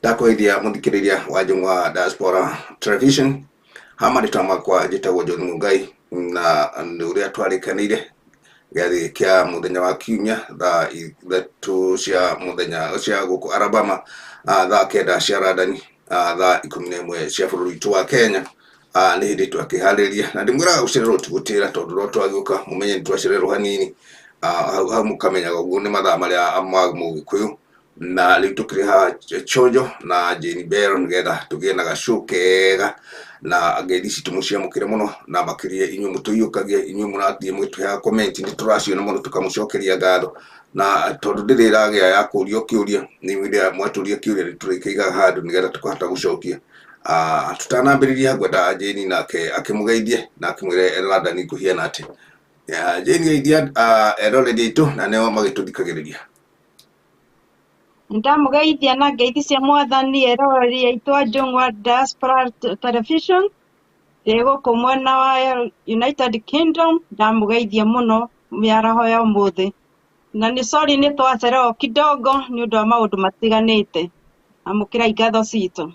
Ndakũgeithia mũthikĩrĩria wa Njũng'wa Diaspora Television. Ha marĩtwa makwa njĩtagwo John Mungai na nĩ ũrĩa twarĩkanĩire gĩathĩ kĩa mũthenya wa kiumia thaa 3 cia mũthenya cia gũkũ Alabama, thaa 9 cia London, thaa 11 cia bũrũri witũ wa Kenya. Nĩ hĩndĩ twakĩharĩria na ndĩmwĩraga gũcererwo ti gũtĩra tondũ no twagĩũka mũmenye nĩ twacererwo hanini. Hau hau mũkamenyaga ũguo nĩ mathaa marĩa ma mũgĩkũyũ. Na rĩu tũkĩrĩ haha Chonjo na Jane Bell nĩgetha tũgĩe na gacũ kega na ngeithi citũ mũciamũkĩre mũno, na makĩria inyuĩ mũtũiyũkagia, inyuĩ mũrathiĩ mũgĩtũheaga comment, nĩ tũraciona mũno tũkamũcokeria ngatho. Na tondũ ndĩrĩ ĩragĩa ya kũrio kĩũria, nĩ rĩrĩa mwatũria kĩũria nĩ tũrĩkĩigaga handũ nĩgetha tũkahota gũcokia. Tũtanambĩrĩria ngwenda Jane nake akĩmũgeithie na akĩmwĩre London kũhiana atĩa. Jane geithia eroreri aitũ na nĩo magĩtũthikagĩrĩria. Ndamũgeithia na ngeithi cia mwathani eroreri aitũ a Njũng'wa Diaspora Television. Ndĩ gũkũ mwena wa United Kingdom, ndamũgeithia mũno mĩaraho ya ũmũthĩ. Na nĩ sorry nĩ twacererwo kidogo nĩ ũndũ wa maũndũ matiganĩte. Amũkĩrai ngatho citũ.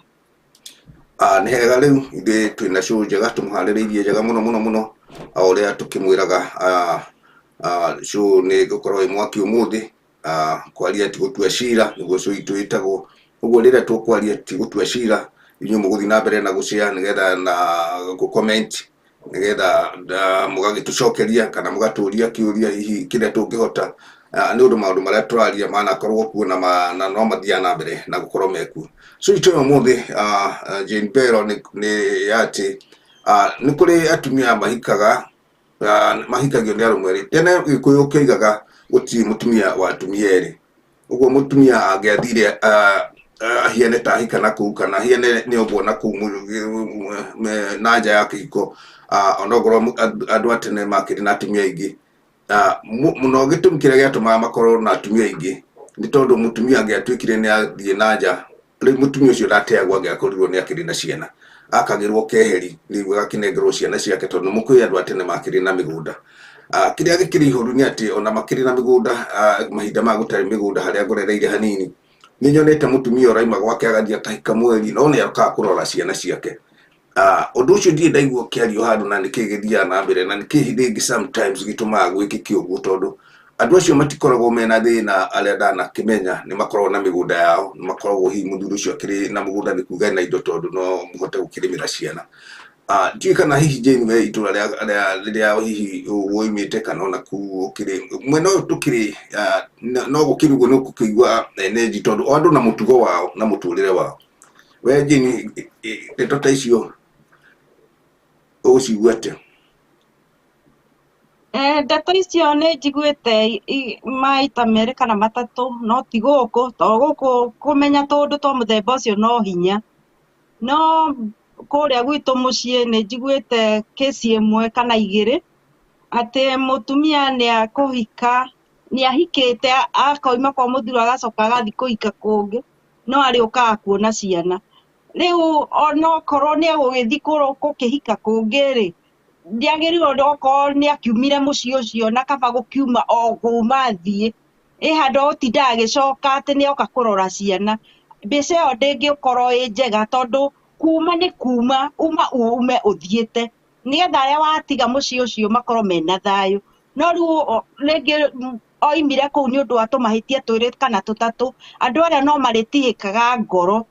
Nĩ hega rĩu ithuĩ twĩna show njega tũmũharĩrĩirie njega mũno mũno mũno, o ũrĩa tũkĩmwĩraga. Show nĩ ĩgũkorwo ĩ mwaki ũmũthĩ. Kwaria ti gũtua cira nĩguo show itũ ĩtagwo. Ũguo rĩrĩa tũkwaria ti gũtua cira, inyuĩ mũgũthiĩ na mbere na gũshare nĩgetha na gũ comment nĩgetha mũgagĩtũcokeria kana mũgatũria kĩũria hihi kĩrĩa tũngĩhota, nĩ ũndũ maũndũ marĩa tũraria manakorwo kuo na, na no mathiaga na mbere na gũkorwo mekuo. So itũ ya ũmũthĩ, Jane Bell, nĩ ya atĩ nĩ kũrĩ atumia mahikaga, mahikagio nĩ arũme erĩ. Tene Gĩkũyũ kĩoigaga gũtirĩ mũtumia wa atumia erĩ. Ũguo mũtumia angĩathire ahiane ta ahika na kũu kana ahiane nĩ ogwo na kũu na nja ya kĩhiko, onokorwo andũ a tene makĩrĩ na atumia aingĩ. Mũno gĩtũmi kĩrĩa gĩatũmaga makorwo na atumia aingĩ nĩ tondũ mũtumia angĩatuĩkire nĩ athiĩ na nja, rĩu mũtumia ũcio ndateagwo angĩakorirwo nĩ akĩrĩ na ciana, akagĩrwo keheri rĩu agakĩnengerwo ciana ciake tondũ nĩ mũkũĩ andũ a tene makĩrĩ na mĩgũnda. Kĩrĩa gĩkĩrĩ ihoru nĩ atĩ ona makĩrĩ na mĩgũnda, mahinda maya gũtarĩ mĩgũnda harĩa ngorereire hanini, nĩ nyonete mũtumia ũraima gwake agathiĩ akahika mweri no nĩ okaga kũrora ciana ciake. Ũndũ ũcio ndirĩ ndaigua ũkĩario handũ na nĩkĩ gĩthiaga na mbere na nĩkĩ rĩngĩ sometimes gĩtũmaga gwĩkĩke ũguo, tondũ andũ acio matikoragwo mena thĩna. Arĩa ndanakĩmenya nĩ makoragwo na mĩgũnda yao, nĩ makoragwo hihi mũthuri ũcio akĩrĩ na mũgũnda, nĩ kuga ena indo tondũ no mũhote gũkĩrĩmĩra ciana. Ndiũĩ kana hihi Jane we itũra rĩa rĩrĩa hihi woimĩte kana ona kuu ũkĩrĩ mwena ũyũ tũkĩrĩ, no gũkĩrĩ ũguo nĩ ũgũkĩigua energy tondũ o andũ na mũtugo wao na mũtũrĩre wao. We Jane, ndeto ta icio ũgũcigua atĩa? Ndeto icio nĩ njiguĩte maita merĩ kana matatũ, no ti gũkũ, tondũ gũkũ kũmenya tũũndũ twa mũthemba ũcio no hinya. No kũrĩa gwitũ mũciĩ nĩ njiguĩte kĩci ĩmwe kana igĩrĩ, atĩ mũtumia nĩ akũhika, nĩ ahikĩte akoima kwa mũthuri agacoka agathiĩ kũhika kũngĩ, no arĩũkaga kuona ciana. Rĩu onokorwo nĩ egũgĩthiĩ gũkĩhika kũngĩ rĩ, ndĩagĩrĩirwo okorwo nĩ akiumire mũciĩ ũcio na kaba gũkiuma o kuma athiĩ, ĩ handũ ha gũtinda agĩcoka atĩ nĩ oka kũrora ciana. Mbica ĩyo ndĩngĩkorwo ĩ njega tondũ kuma nĩ kuma, uma ume ũthiĩte, nĩgetha arĩa watiga mũciĩ ũcio makorwo mena thayũ. No rĩu rĩngĩ oimire kũu nĩ ũndũ wa tũmahĩtia twĩrĩ kana tũtatũ, andũ arĩa no marĩtihĩkaga ngoro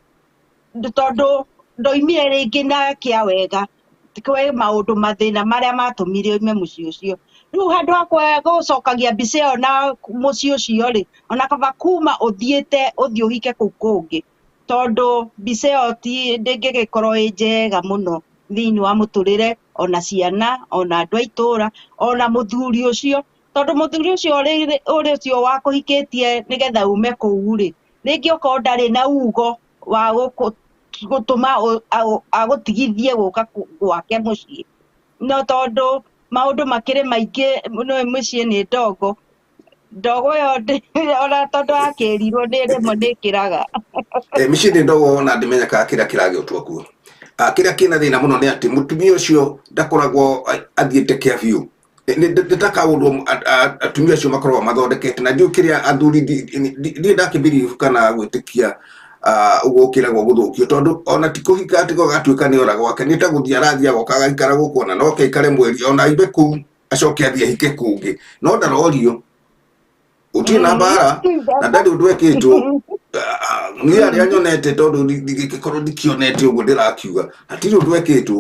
tondũ ndoimire rĩngĩ na kĩa wega, kwĩ maũndũ mathĩna marĩa matũmire oime mũciĩ ũcio. Rĩu handũ ha gũcokagia mbica ĩyo na mũciĩ ũcio rĩ, ona kaba kuma ũthiĩte ũthiĩ ũhike kũu kũngĩ, tondũ mbica ĩyo ti ndĩngĩgĩkorwo ĩ njega mũno thĩinĩ wa mũtũrĩre, ona ciana, ona andũ a itũra, ona mũthuri ũcio. Tondũ mũthuri ũcio ũrĩ ũcio wakũhikĩtie nĩgetha ume kũu rĩ, rĩngĩ okorwo ndarĩ na ugo wa gũtũma agũtigithie gũka gwake mũciĩ. No tondũ maũndũ makĩrĩ maingĩ nĩũĩ mĩciĩ nĩ ndogo, ndogo ĩyo ona tondũ akĩrirwo nĩ rĩmwe nĩ ĩkĩraga. Mĩciĩ nĩ ndogo na ndĩmenyekaga kĩrĩa kĩragĩotwo kuo. Kĩrĩa kĩna thĩna mũno nĩ atĩ mũtumia ũcio ndakoragwo athiĩte kĩa biũ. Nĩ ta kaũndũ atumia acio makoragwo mathondekete na ndiũĩ kĩrĩa athuri ndirĩ ndakĩbelieve kana gwĩtĩkia. Ũguo ũkĩragwo gũthũkio tondũ ona ti kũhika atĩ gũgatuĩka nĩ ora gwake, nĩ ta gũthiĩ arathiĩ agoka agaikara gũkũ, ona no ke aikare mweri ona aibe kũu acoke athiĩ ahike kũngĩ, no ndarorio gũtirĩ na mbara na ndarĩ ũndũ ekĩtwo. Niĩ arĩa nyonete, tondũ ndingĩkorwo ndikĩonete ũguo ndĩrakiuga, hatirĩ ũndũ ekĩtwo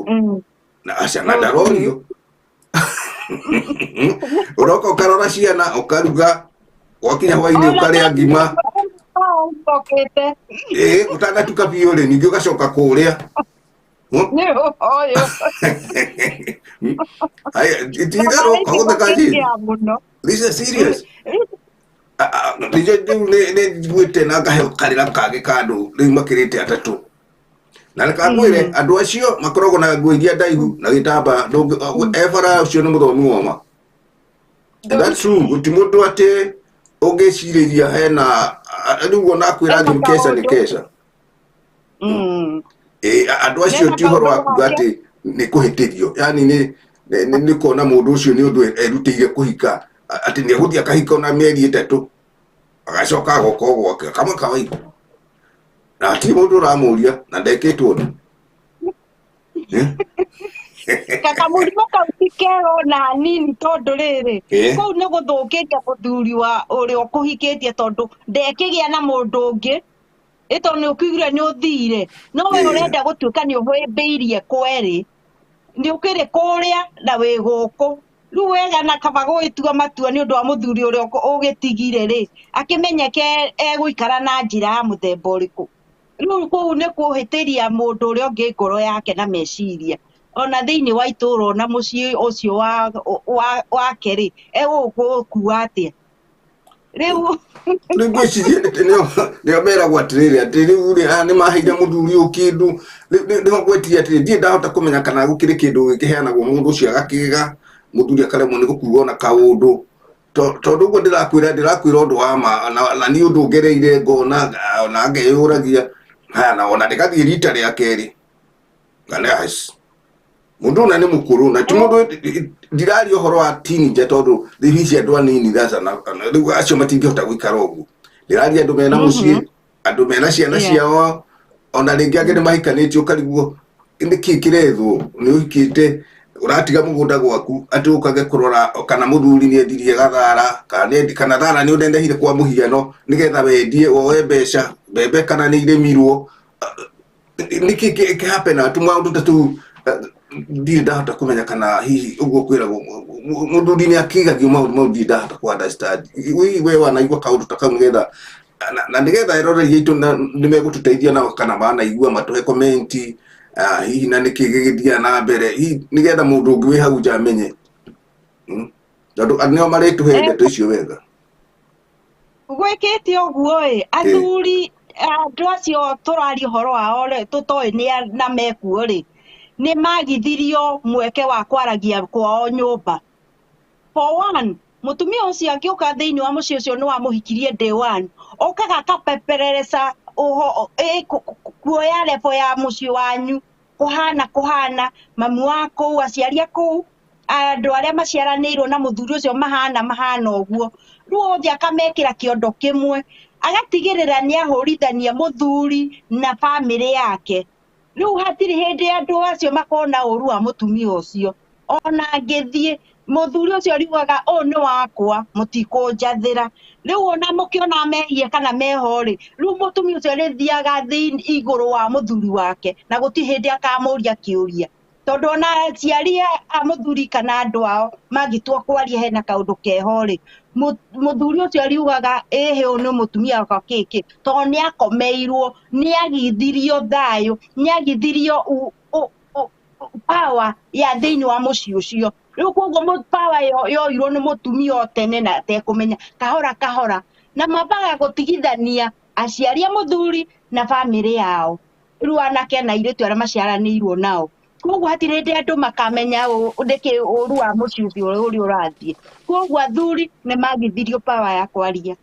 na aca na ndarorio. Ũroka ũkarora ciana, ũkaruga, wakinya hwainĩ ũkarĩa ngima. Ũcokete. Ĩĩ, ũtanatuka biũ rĩ, ningĩ ũgacoka kũrĩa. Nĩ ũyũ. Ti itherũ gũtheka njini. Mũno. This is serious. Nĩjo rĩu nĩ njiguĩte na ngahe karĩra kangĩ ka andũ rĩu makĩrĩte atatũ, na reka ngwĩre, andũ acio makoragwo na nguo iria ndaihu na gĩtambaya ebara ũcio nĩ mũthomi woma. And that's true. Gũti mũndũ atĩ ũngĩcirĩria hena rĩu ona kwĩra Hena thiĩ keca nĩ kaũndũ. Keca. Ĩ, andũ acio Hena ti ũhoro wa kaũndũ kuga gake. atĩ nĩ kũhĩtĩrio, yani nĩ kuona mũndũ ũcio nĩ ũndũ erutĩire kũhika, atĩ nĩ egũthiĩ akahika ona mĩeri 3 agacoka agoka o gwake kama kawaida, na hatirĩ mũndũ ũramũria na ndekĩtwo ũndũ. Eh? Kamũrimũ kau ti kega ona hanini, tondũ rĩrĩ, kũu nĩ gũthũkĩria mũthuri wa ũrĩa ũkũhikĩtie, tondũ ndekĩgĩa na mũndũ ũngĩ ĩ, tondũ nĩ ũkiugire nĩ ũthire, no we ũrenda gũtuĩka nĩ ũhĩmbĩirie kwerĩ, nĩ ũkĩrĩ kũrĩa na wĩ gũkũ. Rĩu wega na kaba gũgĩtua matua nĩ ũndũ wa mũthuri ũrĩa ũgĩtigire rĩ, akĩmenyeke egũikara na njĩra ya mũthemba ũrĩkũ. Rĩu kũu nĩ kũhĩtĩria mũndũ ũrĩa ũngĩ ngoro yake na meciria, ona thĩinĩ wa itũũra, ona mũciĩ ũcio wa wake rĩ, egũgũkua atĩa rĩu? Rĩu ngwĩciria nĩo meragwo atĩrĩrĩ, atĩ rĩu rĩ, aya nĩ maheire mũthuri ũyũ kĩndũ. Nĩho ngwĩtiria atĩrĩ, ndirĩ ndahota kũmenya kana gũkĩrĩ kĩndũ gĩkĩheanagwo mũndũ ũcio agakĩga, mũthuri akaremwo nĩ gũkuga ona kaũndũ. Tondũ ũguo ndĩrakwĩra ũndũ wa ma, na niĩ ũndũ ngereire ngona ona ngeyũragia haya, na ona ndĩgathiĩ rita rĩa kerĩ. Ngana mũndũ ũna nĩ mũkũrũ na ti mũndũ. Ndiraria ũhoro wa teenager, tondũ rĩu ici andũ anini rĩu acio matingĩhota gũikara ũguo. Ndĩraria andũ mena mũciĩ, andũ mena ciana ciao, ona rĩngĩ angĩ nĩ mahikanĩtie, ũkarigwo nĩkĩ kĩrethwo. Nĩ ũhikĩte, ũratiga mũgũnda gwaku atĩ ũkage kũrora kana mũthuri nĩ endirie gathara, kana thara nĩ ũnenehire kwa mũhiano, nĩgetha wendie woe mbeca, mbembe kana nĩ irĩmirwo, nĩkĩ kĩhappen tu maũndũ ta tũu. Ndirĩ ndahota kũmenya kana hihi ũguo kwĩragwo mũthuri nĩ akĩgagio maũndũ mau, ndirĩ ndahota kũ understand. Hihi we wanaigua kaũndũ ta kau, nĩgetha na nĩgetha eroreri aitũ nĩ megũtũteithia nao kana manaigua matũhe comment, hihi na nĩkĩ gĩgĩthiaga na mbere, hihi nĩgetha mũndũ ũngĩ wĩ hau nja amenye. Tondũ nĩo marĩtũhe ndeto icio wega. Gwĩkĩte ũguo ĩ, athuri andũ acio tũraria ũhoro wao rĩ, tũtoĩ nĩ na mekuo rĩ, nĩ magithirio mweke wa kwaragia kwao nyũmba. For one, mũtumia ũcio angĩũka thĩinĩ wa mũciĩ ũcio nĩ wamũhikirie day one, okaga akapeperereca ũho ĩ, kuoya level ya mũciĩ wanyu kũhana kũhana mamu wa kũu, aciari a kũu, andũ arĩa maciaranĩirwo na mũthuri ũcio mahana mahana ũguo. Rĩu othe akamekĩra kĩondo kĩmwe, agatigĩrĩra nĩ ahũrithania mũthuri na bamĩrĩ yake. Rĩu hatirĩ hĩndĩ andũ acio makona ũru wa mũtumia ũcio. Ona angĩthiĩ, mũthuri ũcio riugaga, "Ũyũ nĩ wakwa, mũtikũnjathĩra." Rĩu ona mũkĩona mehia kana meho rĩ, rĩu mũtumia ũcio arĩthiaga thĩinĩ igũrũ wa mũthuri wake, na gũtirĩ hĩndĩ akamũria kĩũria, tondũ ona aciari a mũthuri kana andũ ao mangĩtua kwaria hena kaũndũ keho rĩ, mũthuri ũcio ariugaga, "Ĩhĩ, ũyũ nĩ mũtumia wakwa," kĩkĩ, tondũ nĩ akomeirwo, nĩ agithirio thayũ, nĩ agithirio power ya thĩinĩ wa mũciĩ ũcio. Rĩu koguo power ĩyo yoirwo nĩ mũtumia o tene na atekũmenya, kahora kahora, na mambaga gũtigithania aciari a mũthuri na bamĩrĩ yao, rĩu anake na airĩtu arĩa maciaranĩirwo nao. Koguo hatirĩ hĩndĩ andũ makamenya nĩkĩ ũru wa mũciĩ ũcio ũrĩa ũrathiĩ. Koguo athuri nĩ magithirio power ya kwaria.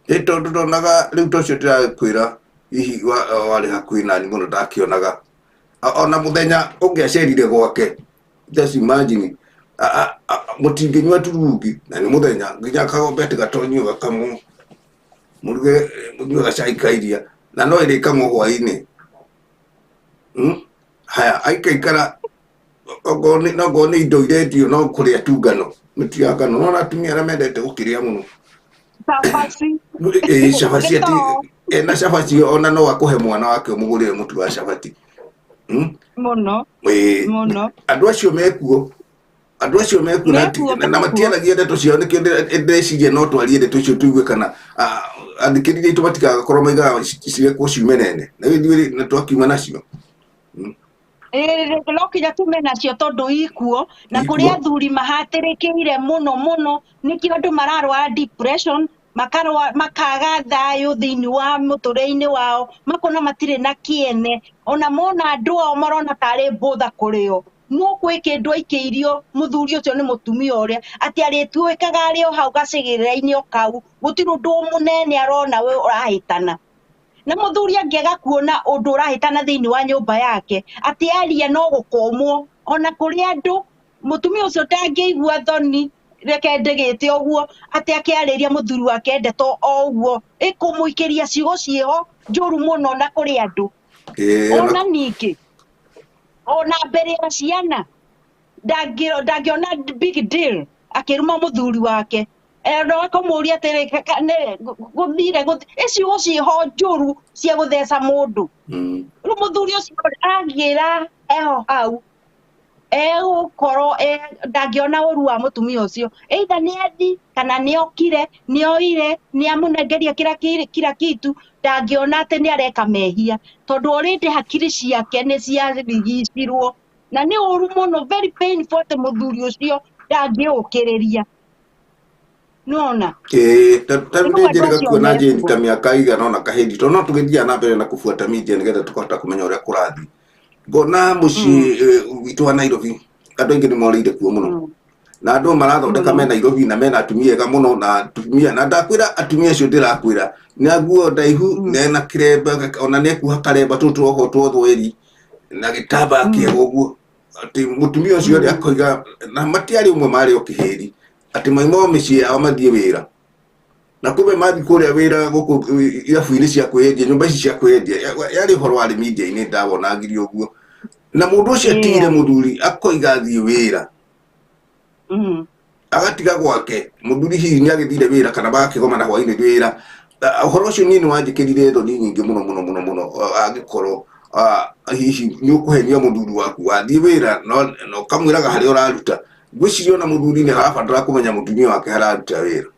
Ĩ, tondũ ndonaga rĩu ta ũcio ndĩrakwĩra hihi warĩ hakuhĩ nani mũno, ndakĩonaga ona mũthenya ũngĩacerire gwake, just imagine, mũtingĩnyua turungi na nĩ mũthenya, nginya kagombe atĩ gatonyio gakamwo, mũruge mũnyue gacai ka iria. Na no ĩrĩkamwo hwaĩ-inĩ. Haya, aikaikara okorwo nĩ okorwo nĩ indo irendio no kũrĩa tu ngano, mĩtu ya ngano. Nona atumia arĩa mendete gũkĩrĩa mũno. Cabaci. Ĩĩ, cabaci ati Gĩtoo. Ena cabaci ona no akũhe mwana wake ũmũgũrĩre mũtu wa cabaci. Mũno. Ĩĩ. Mũno. Andũ acio mekuo, andũ acio mekuo na Mekuo, na mekuo. matiaragia ndeto ciao. Nĩkĩo ndĩreciria no twarie ndeto icio tũigue kana athikĩrĩria aitũ matigagakorwo maigaga cirekwo ciume nene na rĩu ithuĩ na twakiuma nacio. Ĩĩ, no kinya tume nacio tondũ ikuo na Ikuo. kũrĩ athuri mahatĩrĩkĩire mũno mũno, nĩkĩo andũ mararwara depression, makarwa makaga thayũ thĩinĩ wa mũtũrĩre-inĩ wao, makona matirĩ na kĩene, ona mona andũ ao marona tarĩ mbũtha kũrĩ o. No gwĩ kĩndũ aikĩirio mũthuri ũcio nĩ mũtumia ũrĩa atĩ arĩtuĩkaga arĩ o hau gacigĩrĩra-inĩ o kau, gũtirĩ ũndũ mũnene arona we ũrahĩtana. Na mũthuri angĩaga kuona ũndũ ũrahĩtana thĩinĩ wa nyũmba yake, atĩ aria no gũkũmwo ona kũrĩ andũ, mũtumia ũcio ndangĩigua thoni, reke ndĩgĩte ũguo, atĩ akĩarĩria mũthuri wake ndeto o ũguo ĩkũmũikĩria ciugo ciĩho njũru mũno na kũrĩ andũ. Ona ningĩ ona mbere ya ciana ndangĩona big deal akĩruma mũthuri wake. No akũmũria atĩrĩ, gũthire ĩ ciugo ciĩho njũru cia gũtheca mũndũ. Rĩu mũthuri ũcio angĩra eho hau egũkorwo ndangĩona ũru wa mũtumia ũcio, either nĩ athi kana nĩ okire, nĩ oire, nĩ amũnengeria kila kitu, ndangĩona atĩ nĩ areka mehia tondũ already hakiri ciake nĩ ciarigicirwo. Na nĩ ũru mũno, very painful atĩ mũthuri ũcio ndangĩũkĩrĩria. Nĩwona? Ĩĩ, ta Rĩu nĩ andũ njĩrĩga acio kuona Jane mekuo. ta mĩaka igana ũna kahĩndi, tondũ no tũgĩthiaga na mbere na kũbuata media nĩgetha tũkahota kũmenya ũrĩa kũrathiĩ. Ngona mũciĩ witũ wa Nairobi andũ aingĩ nĩ morĩire kuo mũno. Na andũ marathondeka me Nairobi na mena atumia ega mũno, na atumia, na ndakwĩra atumia acio ndĩrakwĩra nĩ a nguo ndaihu, nena kĩremba, ona nĩ ekuoha karemba tũtũ twohwo twa thweri na gĩtambaya kĩega ũguo, atĩ mũtumia ũcio rĩ akoiga, na matiarĩ ũmwe, marĩ o kĩhĩri, atĩ mauma o mĩciĩ yao mathiĩ wĩra, na kumbe mathiĩ kũrĩa wĩra gũkũ irabu-inĩ cia kwĩyendia, nyũmba ici cia kwĩyendia, yarĩ ũhoro warĩ media-inĩ ndawonangirie ũguo, na mũndũ ũcio atigire mũthuri akoiga athiĩ wĩra, agatiga gwake mũthuri, hihi nĩ agĩthire wĩra kana magakĩgomana hwainĩ wĩra. Ũhoro ũcio niĩ nĩ wanjĩkĩrire thoni nyingĩ mũno mũno mũno mũno. Angĩkorwo hihi nĩ ũkũhenia mũthuri waku wathiĩ wĩra na ũkamwĩraga harĩa ũraruta, ngwĩciria ona mũthuri nĩ arabatara kũmenya mũtumia wake hararuta wĩra.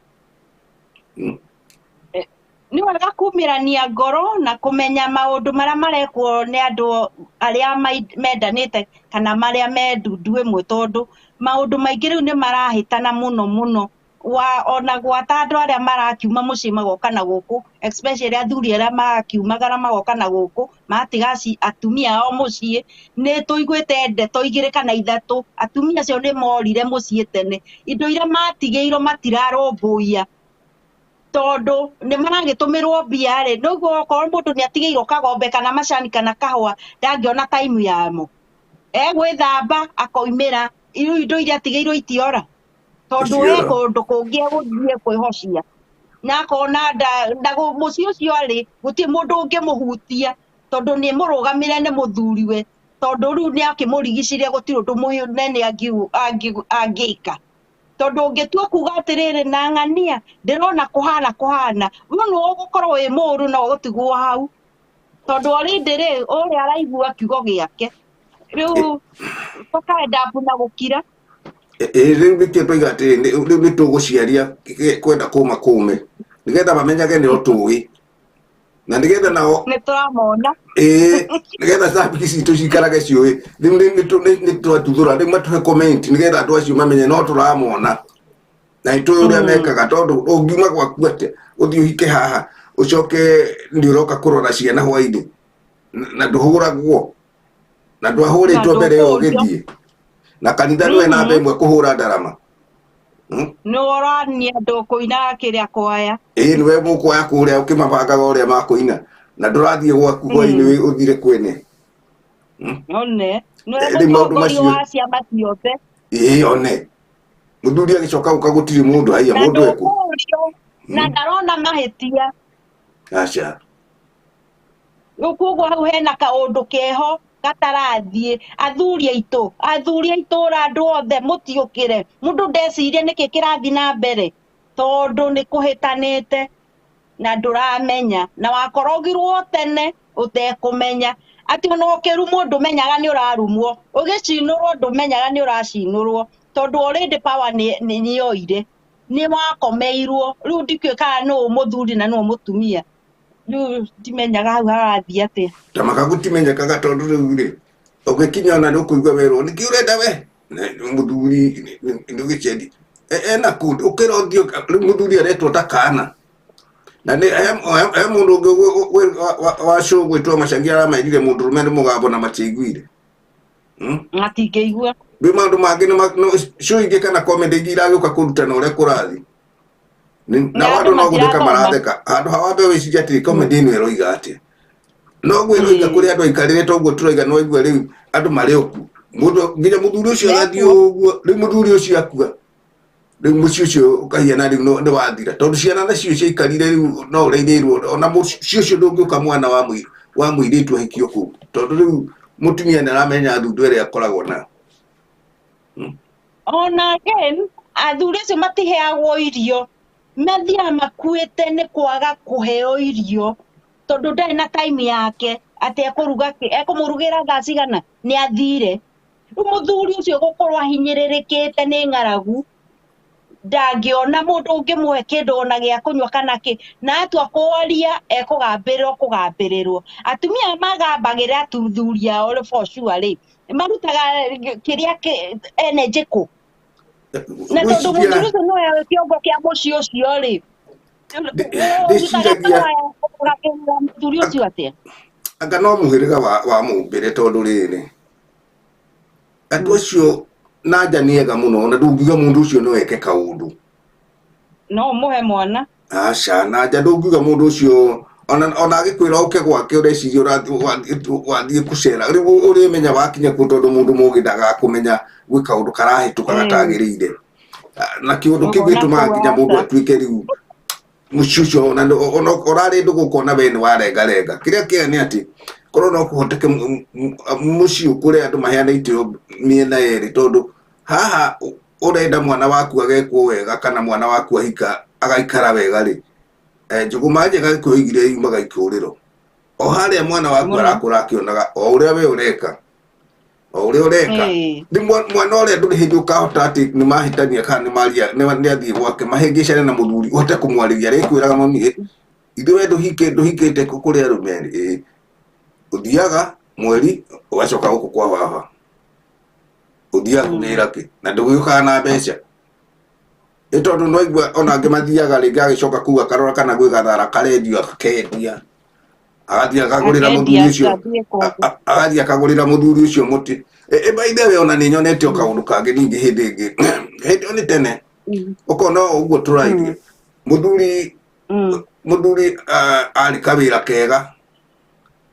Nĩ wega kumĩrania ngoro na kũmenya maũndũ marĩa marekwo nĩ andũ arĩa mendanĩte kana marĩa me ndundu ĩmwe, tondũ maũndũ maingĩ rĩu nĩ marahĩtana mũno mũno, wa ona gwata andũ arĩa marakiuma mũciĩ magoka na gũkũ, especially athuri arĩa marakiumagara magoka na gũkũ magatiga atumia ao mũciĩ. Nĩ tũiguĩte ndeto igĩrĩ kana ithatũ, atumia acio nĩ morire mũciĩ tene, indo iria matigĩirwo matirarũmbũiya tondũ nĩ maragĩtũmĩrwo mbia rĩ, nĩguo okorwo mũndũ nĩ atigĩirwo kagombe kana macani kana kahũa, ndangĩona time yamo, egwĩthamba akoimĩra, rĩu indo iria atigĩirwo itiora tondũ e Itiora. kũndũ kũngĩ egũthiĩ kwĩhocia, na akona na mũciĩ ũcio arĩ gũtirĩ mũndũ ũngĩmũhutia tondũ nĩ mũrũgamĩre nĩ mũthuriwe, tondũ rĩu nĩ akĩmũrigicĩria, gũtirĩ ũndũ mũnene angĩka, tondũ ũngĩtua kuga atĩrĩrĩ na ng'ania ndĩrona kũhana kũhana we nĩwe ũgũkorwo wĩ mũru na ũgũtigwo hau, tondũ already rĩ ũrĩa araigua kiugo gĩake rĩu tũkaenda na gũkira. Ĩ rĩu nĩkĩo tũiga atĩrĩ, rĩu nĩ tũgũciaria kwenda kũma kũme nĩgetha mamenyage nĩ o tũĩ na nĩgetha nao Nĩ tũramona. Ĩĩ, nĩgetha traffic citũ cikarage ciũĩ. Rĩu nĩ twatuthũra, rĩu matũhe comment nĩgetha andũ acio mamenye no tũramona na nĩ tũĩ ũrĩa mekaga, tondũ ũngiuma gwaku atĩa ũthiĩ ũhike haha, ũcoke nĩ ũroka kũrora ciana hwainĩ na ndũhũragwo na ndwahũrĩtwo Na mbere ĩyo ndũkũrio. ũgĩthiĩ na kanitha ndũĩ namba ĩmwe kũhũra ndarama. Nĩ ũrania andũ kũina kĩrĩa kwaya. Ĩĩ, nĩwe mũkwaya kũrĩa ũkĩmabangaga ũrĩa makũina na ndũrathiĩ gwaku hwainĩ ũthire kwene. One nĩwe Rĩu maũndũ mũtongoria macio wa ciama ciothe. Ĩĩ, one mũthuri agĩcoka gũka gũtirĩ mũndũ haiya Na mũndũ ekũ ndũkũrio na ndarona mahĩtia. Aca. Rĩu koguo hau hena kaũndũ keho gatarathiĩ. Athuri aitũ, athuri a itũra, andũ othe mũtiũkĩre. Mũndũ ndecirie nĩkĩ kĩrathiĩ na mbere, tondũ nĩ kũhĩtanĩte na ndũramenya, na wakorogirwo tene ũtekũmenya. Atĩ ona ũkĩrumwo ndũmenyaga nĩ ũrarumwo, ũgĩcinũrwo ndũmenyaga nĩ ũracinũrwo, tondũ already power nĩ yoire, nĩ wakomeirwo. Rĩu ndikĩũĩ kana nũ mũthuri na nũ mũtumia. Rĩu ndimenyaga hau harathiĩ atĩa. Ta makagũtimenyekaga tondũ rĩu rĩ ũgĩkinya ona nĩ ũkũigua werwo nĩkĩ ũrenda we mũthuri nĩ ũgĩcendi ena kũndũ ũkĩra ũthiĩ rĩu mũthuri aretwo ta kana na nĩ he mũndũ ũngĩ wa show gwĩtwo Macangi aramerire mũndũrũme nĩ mũgambo na matiaiguire. Matingĩigua. Rĩu maũndũ mangĩ show ingĩ kana comedy ingĩ iragĩũka kũrutana ũrĩa kũrathiĩ na andũ no gũtheka maratheka handũ ha wambe wĩcirie atĩrĩ comedy ĩno ĩroiga atĩa. No ũguo ĩroiga kũrĩ andũ aikarĩre ta ũguo tũroiga, no waigua rĩu andũ marĩ okuo, mũndũ nginya mũthuri ũcio agathiĩ ũguo. Rĩu mũthuri ũcio akua, rĩu mũciĩ ũcio ũkahiana rĩu nĩ wathira, tondũ ciana nacio ciaikarire rĩu no ũrairĩirwo ona mũciĩ ũcio ndũngĩũka mwana wa mũirĩtu ahikio kũu, tondũ rĩu mũtumia nĩ aramenya thundu ĩrĩa akoragwo nayo. Ona again, athuri acio matiheagwo irio, mathiaga makuĩte nĩ kwaga kũheo irio, tondũ ndarĩ na time yake atĩ ekũruga kĩ, ekũmũrugĩra thaa cigana, nĩ athire. Rĩu mũthuri ũcio gũkorwo ahinyĩrĩrĩkĩte nĩ ng'aragu, ndangĩona mũndũ ũngĩmũhe kĩndũ ona gĩa kũnyua kana kĩ, na atua kwaria ekũgambĩrĩrwo kũgambĩrĩrwo. Atumia magambagĩrĩra athuri ao for sure rĩ, marutaga kĩrĩa energy kũ? Na tondũ mũthuri ũcio nĩwe kĩongo kĩa mũciĩ ũcio rĩ, ndĩciragia mũthuri ũcio atĩa? Anga no mũhĩrĩga wa mũmbĩre, tondũ rĩrĩ andũ acio na nja nĩ ega mũno, na ndũngiuga mũndũ ũcio no eke kaũndũ. No ũmũhe mwana. Aca, na nja ndũngiuga mũndũ ũcio ona agĩkwĩra ũke gwake ũreciria wathiĩ kũcera. Rĩu ũrĩmenya wakinya kuo, tondũ mũndũ mũgĩ ndagakũmenya gwĩ kaũndũ karahĩtũka gatagĩrĩire, na kĩũndũ kĩu gĩtũmaga nginya mũndũ atuĩke rĩu mũciĩ ũcio ona ũrarĩ ndũgũ ũkona we nĩ warengarenga. Kĩrĩa kĩega nĩ atĩ korwo no kũhoteke mũciĩ ũkũre andũ maheane itĩo mĩena yerĩ, tondũ haha ũrenda mwana waku agekwo wega kana mwana waku ahika agaikara wega rĩ, njũgũma njega Gĩkũyũ oigire yumaga ikũrĩro. O harĩa mwana waku arakũra akĩonaga o ũrĩa we ũreka, o ũrĩa ũreka nĩ mwana ũrĩa ndũrĩ hĩndĩ ũkahota atĩ nĩ mahĩtania kana nĩ maria nĩ athiĩ gwake mahĩngĩcane na mũthuri ũhote kũmwarĩria rĩkwĩraga mami ithuĩ we ndũhikĩte kũrĩ arũme ĩ ũthiaga mweri ũgacoka gũkũ kwa baba ũthiaga kũgĩra kĩ na ndũgĩũkaga na mbeca ĩ tondũ nĩwaigua ona angĩ mathiaga rĩngĩ agĩcoka kuu akarora kana gwĩ gathara karendio akendia agathiĩ akagũrĩra mũthuri ũcio, agathiĩ akagũrĩra mũthuri ũcio mũtĩ. By the way, ona nĩ nyonete o kaũndũ kangĩ ningĩ hĩndĩ ĩngĩ, hĩndĩ ĩyo nĩ tene, ũkona o ũguo tũrairie mũthuri arĩ kawĩra kega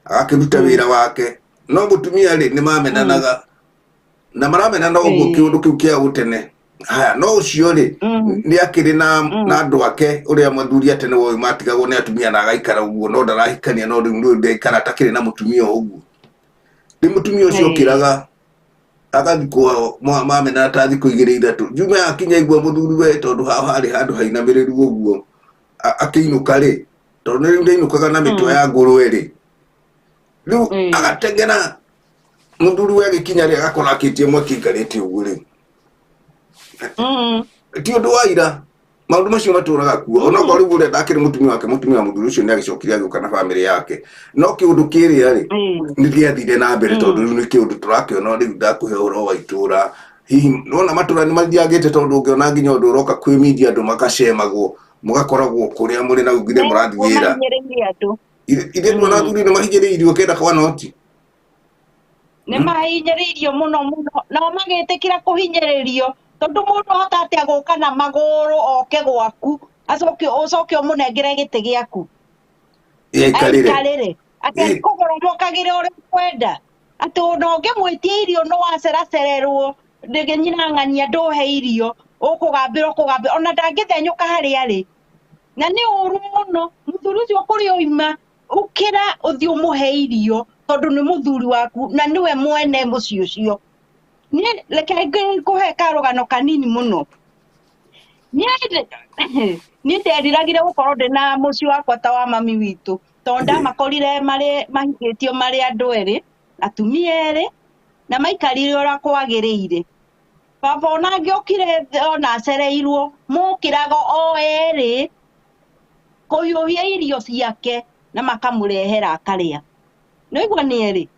agakĩruta wĩra wake, no mũtumia rĩ nĩ mamenanaga na maramenana ũguo kĩũndũ kĩu kĩa gũtene haya, no ũcio rĩ nĩ akĩrĩ na andũ ake ũrĩa mũthuri a tene woĩ matigagwo nĩ atumia na agaikara ũguo, no ndarahikania, no rĩu rĩu ndaikara atakĩrĩ na mũtumia ũguo. Rĩ mũtumia ũcio okĩraga agathiĩ kwao mamenana ta thikũ igĩrĩ ithatũ, njume akinya igua mũthuri we, tondũ hao harĩ handũ hainamĩrĩru ũguo akĩinũka rĩ, tondũ nĩ rĩu ndainũkaga na mĩtwe ya ngũrwe rĩ, rĩu agateng'era mũthuri we agĩkinya rĩ agakora akĩtie mwaki aikarĩte ũguo rĩ. Ti ũndũ wa ira, maũndũ macio matũraga kuo onokorwo rĩu ũrĩa ndakĩrĩ mũtumia wake, mũtumia wa mũthuri ũcio nĩ agĩcokire agĩũka na bamĩrĩ yake, no kĩũndũ kĩrĩa rĩ nĩ gĩathire na mbere, tondũ rĩu nĩ kĩũndũ tũrakĩona. Rĩu ndakũhe ũhoro wa itũra, hihi nona matũra nĩ mathiangĩte, tondũ ũngĩona nginya ũndũ ũroka kwĩ media andũ makacemagwo mũgakoragwo kũrĩa mũrĩ na ugire mũrathiĩ wĩra. Ithe tuona athuri nĩ mahinyĩrĩirio kenda kwa noti. Nĩ mahinyĩrĩirio mũno mũno, nao magĩtĩkĩra kũhinyĩrĩrio, tondũ mũndũ ahota atĩa gũka na magũrũ oke gwaku acoke ũcoke ũmũnengere gĩtĩ gĩaku aikarĩre aikarĩre atĩ kũgũra mokagĩre ũrĩa ũkwenda, atĩ ona ũngĩmwĩtia irio no waceracererwo ndĩgĩ nyina ng'ania ndũhe irio, ũkũgambĩra ũkũgambĩra ona ndangĩthenyũka harĩa arĩ, na nĩ ũru mũno mũthuri ũcio kũrĩa oima. Ũkĩra ũthiĩ ũmũhe irio tondũ nĩ mũthuri waku na nĩwe mwene mũciĩ ũcio. Niĩ reke ngũhe karũgano kanini mũno. Niĩ nderiragire gũkorwo ndĩna mũciĩ wakwa ta wa mami witũ tondũ ndamakorire marĩ mahikĩtio marĩ andũ erĩ, atumia erĩ, na maikarire ũrĩa kwagĩrĩire. Baba ona angĩokire ona acereirwo, mokĩraga o erĩ kũhiũhia irio ciake na makamũrehera akarĩa. Nĩwaigua nĩ erĩ?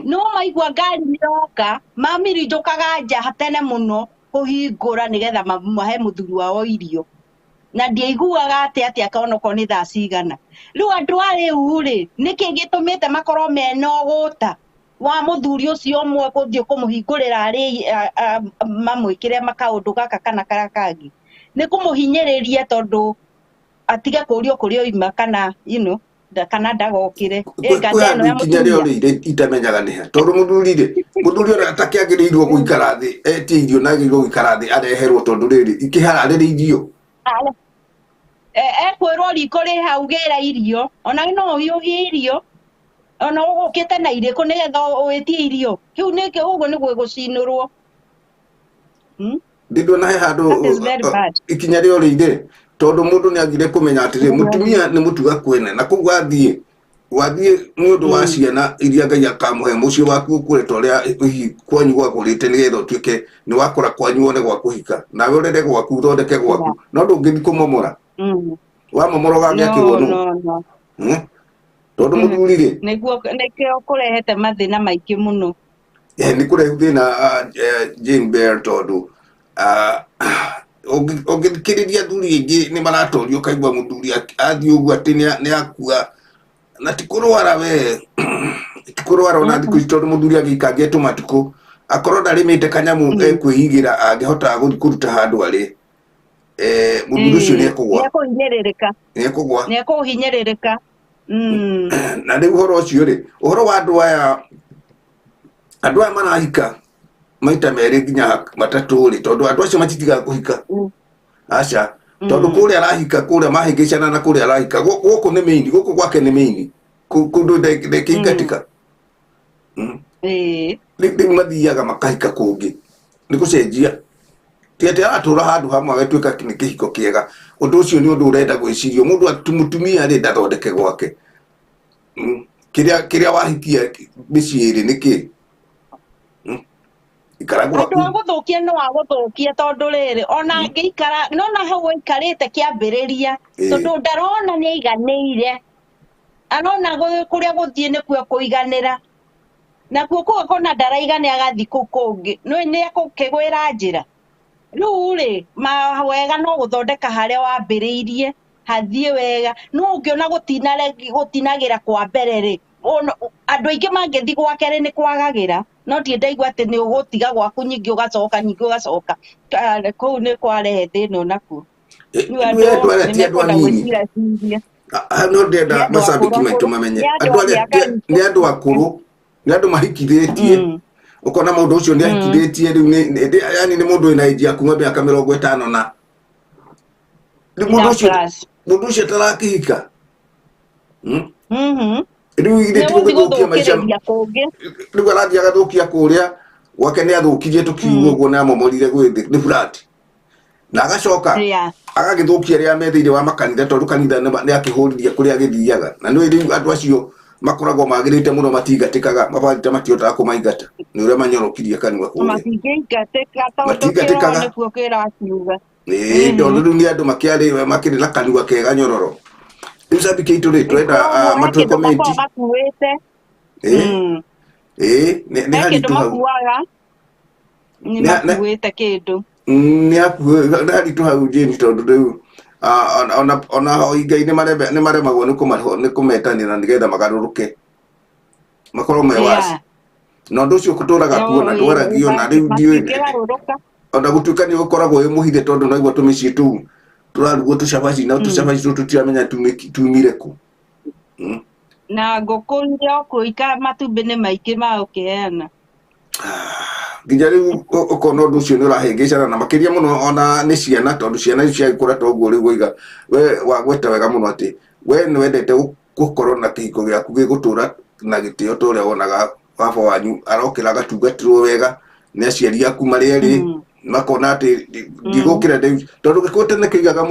No maigua ngari nĩ yoka, mamirinjũkaga nja tene mũno kũhingũra nĩgetha mahe mũthuri wao irio. Na ndiaiguaga atĩ atĩa onokorwo nĩ thaa cigana. Rĩu andũ a rĩu rĩ, nĩkĩ gĩtũmĩte makorwo mena ũgũta wa mũthuri ũcio ũmwe gũthiĩ kũmũhingũrĩra arĩ mamwĩkĩre makaũndũ gaka kana karĩa kangĩ? Nĩ kũmũhinyĩrĩria tondũ atige kũrio kũrĩa oima kana you know, kana ndagokĩre. Ĩ Kwĩ nganda ĩno handũ ya ikinya rĩa mũtumia. ũrĩire itamenyaga nĩ ha tondũ mũthuri rĩ, mũthuri ũrĩa atakĩagĩrĩirwo gũikara thĩ etie irio na agĩrĩirwo gũikara thĩ areherwo tondũ rĩrĩ ikĩhararĩrĩ irio. Ekwĩrwo riko rĩ hau gĩra irio, ona no ũhiũhie irio, ona ũgũkĩte na irĩkũ nĩgetha wĩtie irio. Kĩu nĩkĩo ũguo nĩguo gũcinũrwo. Ndĩndona he handũ That is very bad. ikinya rĩa ũrĩire tondũ mũndũ nĩ agire kũmenya atĩrĩ mũtumia nĩ mũtuga kwene na koguo athiĩ wathiĩ nĩ ũndũ wa ciana iria Ngai akamũhe mũciĩ waku ũkũre ta ũrĩa hihi kwanyu gwakũrĩte nĩgetha ũtuĩke nĩ wakũra kwanyu wone gwa kũhika nawe ũrere gwaku ũthondeke gwaku no ndũngĩthiĩ kũmomora wamomora ũgagĩakĩrwo No, nũ? no, no. Tondũ mũthuri rĩ Nĩguo nĩkĩo kũrehete mathĩna maingĩ mũno. Nĩ kũrehu thĩna Jane Bell tondũ ũngĩthikĩrĩria athuri aingĩ nĩ maratorio ũkaigua mũthuri athiĩ ũguo atĩ nĩ akua na ti kũrwara we ti kũrwara ona thikũ ici tondũ mũthuri agĩikangia tũmatukũ akorwo ndarĩmĩte kanyamũ ekwĩigĩra angĩhota gũthiĩ kũruta handũ arĩ mũthuri ũcio nĩ ekũgwa. Nĩekũhinyĩrĩrĩka. Nĩ ekũgwa. Nĩekũhinyĩrĩrĩka. Na rĩu ũhoro ũcio rĩ, ũhoro wa andũ aya marahika maita merĩ nginya matatũ rĩ, tondũ andũ acio matitigaga kũhika. Aca, tondũ kũrĩa arahika kũrĩa mahĩngĩcana na kũrĩa arahika gũkũ nĩ mĩini, gũkũ gwake nĩ mĩini kũndũ ndekĩingatĩka. Rĩu mathiaga makahika kũngĩ nĩ gũcenjia ti atĩ aratũra handũ hamwe agatuĩka nĩ kĩhiko kĩega. Ũndũ ũcio nĩ ũndũ ũrenda gwĩcirio mũndũ mũtumia rĩ ndathondeke gwake. Kĩrĩa wahikia mĩciĩ ĩrĩ nĩ kĩ? Ikara Andũ gwaku. a gũthũkia no agũthũkie tondũ rĩrĩ ona angĩikara nona hau aikarĩte kĩambĩrĩria tondũ ndarona nĩ aiganĩire, arona kũrĩa gũthiĩ nĩkuo kũiganĩra nakuo kũu akona ndaraiganĩra agathiĩ kũu kũngĩ nĩ ekũkĩgwĩra njĩra. Rĩu rĩ wega no gũthondeka harĩa wambĩrĩirie hathiĩ wega. No ũngĩona gũtinagĩra kwa mbere rĩ, andũ aingĩ mangĩthiĩ gwake rĩ nĩ kwagagĩra, no ndirĩ ndaigua atĩ nĩ ũgũtiga gwaku nyingĩ ũgacoka nyingĩ ũgacoka kũu nĩ kwarehe thĩna onakuo. Rĩu andũ Andũ arĩa nĩ ti andũ mekwenda anini. gwĩciraciria. No ndĩrenda Nĩ andũ macambĩki akũrũ maitũ akũrũ. mamenye Nĩ andũ andũ a arĩa mĩaka itũ. nĩ andũ akũrũ, nĩ andũ mahikithĩtie. Ũkona mũndũ ũcio nĩ ahikithĩtie rĩu yani nĩ mũndũ wĩna age ya kuma mĩaka 50 na rĩu mũndũ Na ũcio plus. Mũndũ ũcio atarakĩhika. Rĩu Nĩ ithe ti gũthiĩ gũgĩthũkia maica. gũthũkĩrĩria kũngĩ. Rĩu arathiĩ agathũkia kũrĩa gwake nĩ athũkirie tũkiuga ũguo nĩ amomorire gwĩ thĩ nĩ flat na agacoka agagĩthũkia arĩa me thĩinĩ wa makanitha tondũ kanitha nĩ akĩhũririe kũrĩa agĩthiaga na nĩ rĩu andũ acio makoragwo magĩrĩte mũno matingatĩkaga mabarita matihotaga kũmaingata nĩ ũrĩa manyorokirie kanua kũrĩa. Matingĩingatĩka tondũ kĩroho Matingatĩkaga. nĩkuo kĩrakiuga. Ĩĩ, tondũ rĩu nĩ andũ makĩarĩ makĩrĩ na kanua kega nyororo. Rĩu cambĩki aitũ rĩ twenda Koguo he matũhe kĩndũ comment. makoragwo makuĩte. Ĩĩ ĩĩ nĩ He kĩndũ haritũ hau. makuaga. Nĩ makuĩte kĩndũ. Nĩ hakuhĩ nĩ haritũ hau Jane tondũ rĩu ona hoi Ngai nĩ maremagwo nĩ kũmetanĩra nĩgetha magarũrũke makorwo me waci na ũndũ ũcio tũraga kuona ndwaragio na rĩu ndiũĩ Matingĩgarũrũka. Ona gũtuĩka nĩ ũkoragwo wĩ mũhithe tondũ naigua tũmĩciĩ tũu tũrarugwo tũcabaci na tũcabaci tũu tũtiramenya tumire kũ. Na ngũkũ iria ũkũika matumbĩ nĩ maingĩ ma ũkĩheana. Nginya rĩu ũkona ũndũ ũcio nĩ ũrahĩngĩcana na makĩria mũno ona nĩ ciana tondũ ciana ici ciagĩkũra ta ũguo rĩu waiga we wagweta wega mũno atĩ we nĩ wendete gũkorwo na kĩhiko gĩaku gĩgũtũra na gĩtĩo ta ũrĩa wonaga baba wanyu arokĩra agatungatĩrwo wega nĩ aciari aku marĩ erĩ makona atĩ ndigũkĩra rĩu tondũ gĩkũyũ tene kĩigaga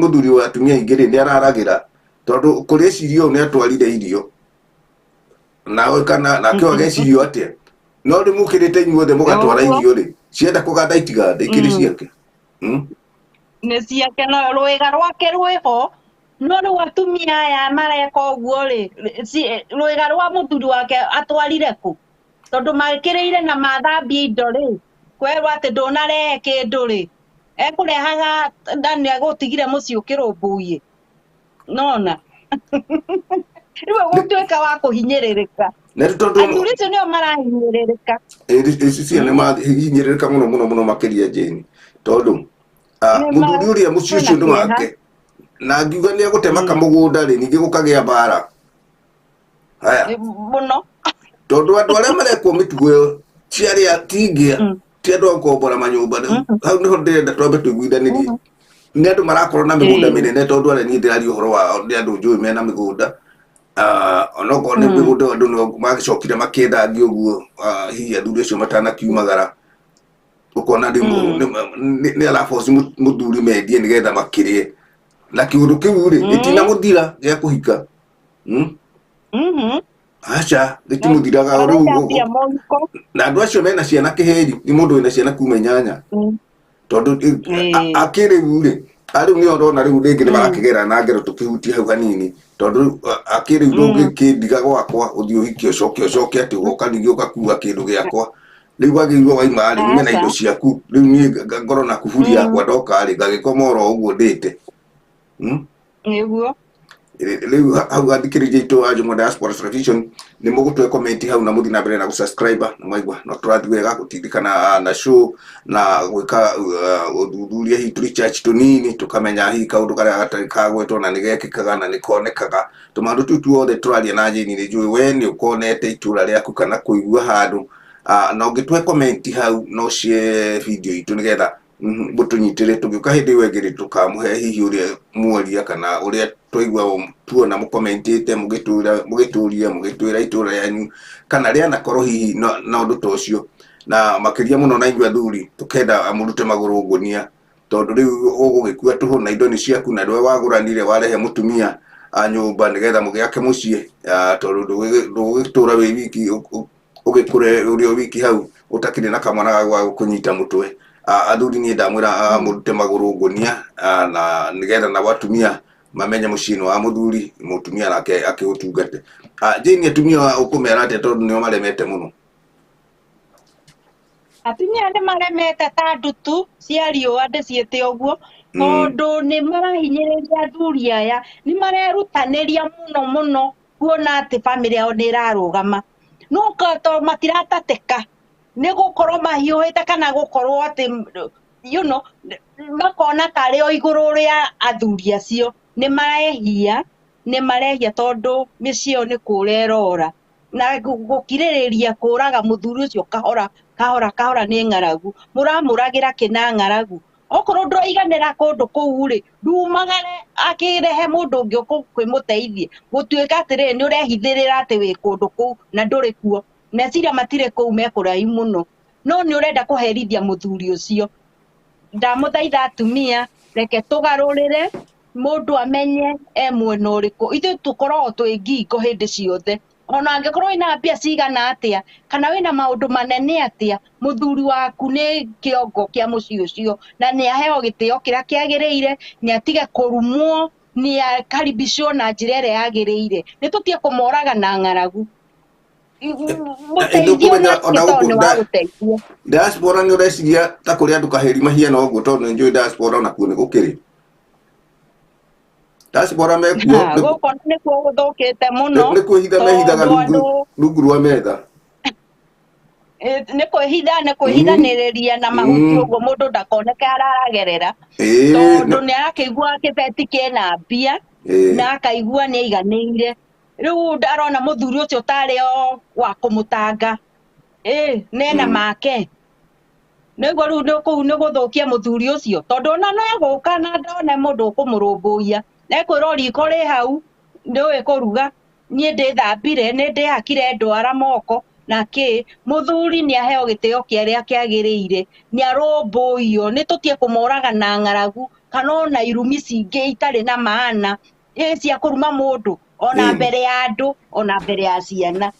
mũthuri wa atumia aingĩ rĩ nĩ araragĩra tondũ kũrĩa cirio nĩ atwarire irio nawe kana nake agecirio atĩa no rĩ mũkĩrĩte inyuothe mũgatwara irio rĩ cienda kũganda itiganda ikĩrĩ ciake nĩ ciake no rwĩga rwake rwĩho no rĩu atumia aya mareka ũguo rĩ rwĩga rwa mũthuri wake atwarire kũ tondũ makĩrĩire na mathambia indo rĩ kwerwo atĩ ndũnarehe kĩndũ rĩ ekũrehaga na nĩ agũtigire mũciĩ ũkĩrũmbũiye nona rĩu ũgũtuĩka wa kũhinyĩrĩrĩka athuri acio nĩo marahinyĩrĩrĩka ici nĩ mahinyĩrĩrĩka mũno mũno mũno makĩria Jane tondũ mũthuri ũrĩa mũciĩ ũcio nĩ wake na ngiuga nĩ egũtema kamũgũnda rĩ ningĩ gũkagĩa mbara haya mũno tondũ andũ arĩa marekwo mĩtugo ĩyo ti arĩa tingĩa ti andũ a gũkombora manyũmba hau nĩho ndĩrenda twambe tũiguithanĩrie nĩ andũ marakorwo na mĩgũnda mĩnene tondũ arĩa niĩ ndĩraria ũhoro wao nĩ andũ njũĩ mena mĩgũnda onokorwo nĩ mĩgũnda andũ no magĩcokire makĩendangia ũguo hihi athuri acio matanakiumagara ũkona nĩ araboci mũthuri mendie nĩgetha makĩrĩe na kĩũndũ kĩu rĩ gĩtina mũthira gĩa kũhika aca gĩtimũthiraga rĩu na andũ acio mena ciana kĩheri nĩ mũndũ wĩna ciana kuma 8 tondũ akĩrĩu rĩ arĩu nĩo ndona rĩu rĩngĩ nĩ marakĩgera na ngero tũkĩhutie hau hanini tondũ akĩrĩu ndũngĩkĩndiga gwakwa ũthiĩ ũhike ũcoke ũcoke atĩ ũgoka ningĩ ũgakua kĩndũ gĩakwa rĩu wagĩrĩirwo waima rĩ ume na indo ciaku rĩu niĩ ngorwo na kuburi yakwa ndoka rĩ ngagĩkoma oro ũguo ndĩte nĩguo rĩu hau athikĩrĩria aitũ a Jũng'wa Diaspora Television nĩ mũgũtũhe comment hau na mũthiĩ na mbere na gũsubscribe na mwaigua no tũrathiĩ wega gũtindĩkana na show na gwĩka ũthuthuria hihi research tũnini tũkamenya hihi kaũndũ karĩa gatarĩ kagwetwo na nĩgekĩkaga na nĩkonekaga tũmaũndũ tũu tuothe tũraria na Jane nĩ njũĩ we nĩ ũkonete itũra rĩaku kana kũigua handũ na ũngĩtũhe comment hau no share video itũ nĩgetha mũtũnyitĩre tũgĩũka hĩndĩ ĩyo ĩngĩ rĩ tũkamũhe hihi ũrĩa mworia kana ũrĩa twaigua tuona mũkomentĩte mũgĩtũria mũgĩtwĩra itũra rĩanyu kana rĩanakorwo hihi na ũndũ ta ũcio na makĩria mũno na inyuĩ athuri tũkenda mũrute magũrũ ngũnia tondũ rĩu ũgũgĩkua tũhũ na indo nĩ ciaku na nĩwe wagũranire warehe mũtumia nyũmba nĩgetha mũgĩake mũciĩ tondũ ndũgũgĩtũra wĩ wiki ũgĩkũre ũrĩ o wiki hau ũtakĩrĩ na kamwana ga gũkũnyita mũtwe athuri niĩ ndamwĩra mũrute magũrũ ngũnia na nĩgetha nao atumia mamenye mũciĩ nĩ wa mũthuri mũtumia nake akĩũtungate Jane atumia ũkũmera atĩa tondũ nĩo maremete mũno atumia nĩ maremete ta ndutu cia riũa ndĩciĩte ũguo tondũ nĩ marahinyĩrĩria athuri aya nĩ marerutanĩria mũno mũno kuona atĩ bamĩrĩ yao nĩ ĩrarũgama no to matiratatĩka nĩ gũkorwo mahiũhĩte kana gũkorwo atĩ you know makona tarĩ o igũrũ rĩa athuri acio nĩ marehia tondũ mĩciĩ ĩyo nĩ kũra ĩrora na gũkirĩrĩria kũraga mũthuri ũcio kahora kahora kahora nĩ ng'aragu mũramũragĩra kĩ na ng'aragu okorwo ndũraiganĩra kũndũ kũu rĩ ndumagare akĩrehe mũndũ ũngĩ ũkũmũteithie gũtuĩka atĩrĩrĩ nĩ ũrehithĩrĩra atĩ wĩ kũndũ kũu na ndũrĩ kuo meciria matirĩ kũu me kũraihu mũno no nĩ ũrenda kũherithia mũthuri ũcio ndamũthaitha atumia reke tũgarũrĩre mũndũ amenye e mwena ũrĩkũ ithuĩ tũkoragwo twĩ ngingo hĩndĩ ciothe ona angĩkorwo wĩna mbia cigana atĩa kana wĩna maũndũ manene atĩa mũthuri waku nĩ kĩongo kĩa mũciĩ ũcio na nĩ aheo gĩtĩo kĩrĩa kĩagĩrĩire nĩ atige kũrumwo nĩ akaribicwo na njĩra ĩrĩa yagĩrĩire nĩ tũtige kũmoraga na ng'aragu mũteithio nake tondũ nĩ wa gũteithio diaspora nĩ ũreciria ta kũrĩ andũ kaheri mahiana ũguo tondũ nĩ njũĩ diaspora onakuo nĩ gũkĩrĩ diaspora mekuo gũkũ nĩkuo gũthũkĩte mũno nĩ kwĩhitha mehithaga rungu rwa metha nĩ kwĩhitha nĩ kwĩhithanĩrĩria na mahuti ũguo mũndũ ndakoneke araragerera tondũ nĩ arakĩigua kĩbeti kĩna mbia na akaigua nĩ aiganĩire rĩu arona mũthuri ũcio tarĩ o wa kũmũtanga nena make nĩguo rĩu nĩ kũu nĩ gũthũkia mũthuri ũcio tondũ ona no egũka na ndone mũndũ ũkũmũrũmbũiya ekwĩrwo riko rĩ hau Ndũĩ kũruga, niĩ ndĩthambire, nĩ ndĩhakire ndwara moko na kĩ. Mũthuri nĩ aheo gĩtĩo kĩrĩa kĩagĩrĩire, nĩ arũmbũiyo, nĩ tũtige kũmoraga na ng'aragu kana ona irumi cingĩ itarĩ na maana, ĩ cia kũruma mũndũ ona mbere ya andũ, ona mbere ya ciana.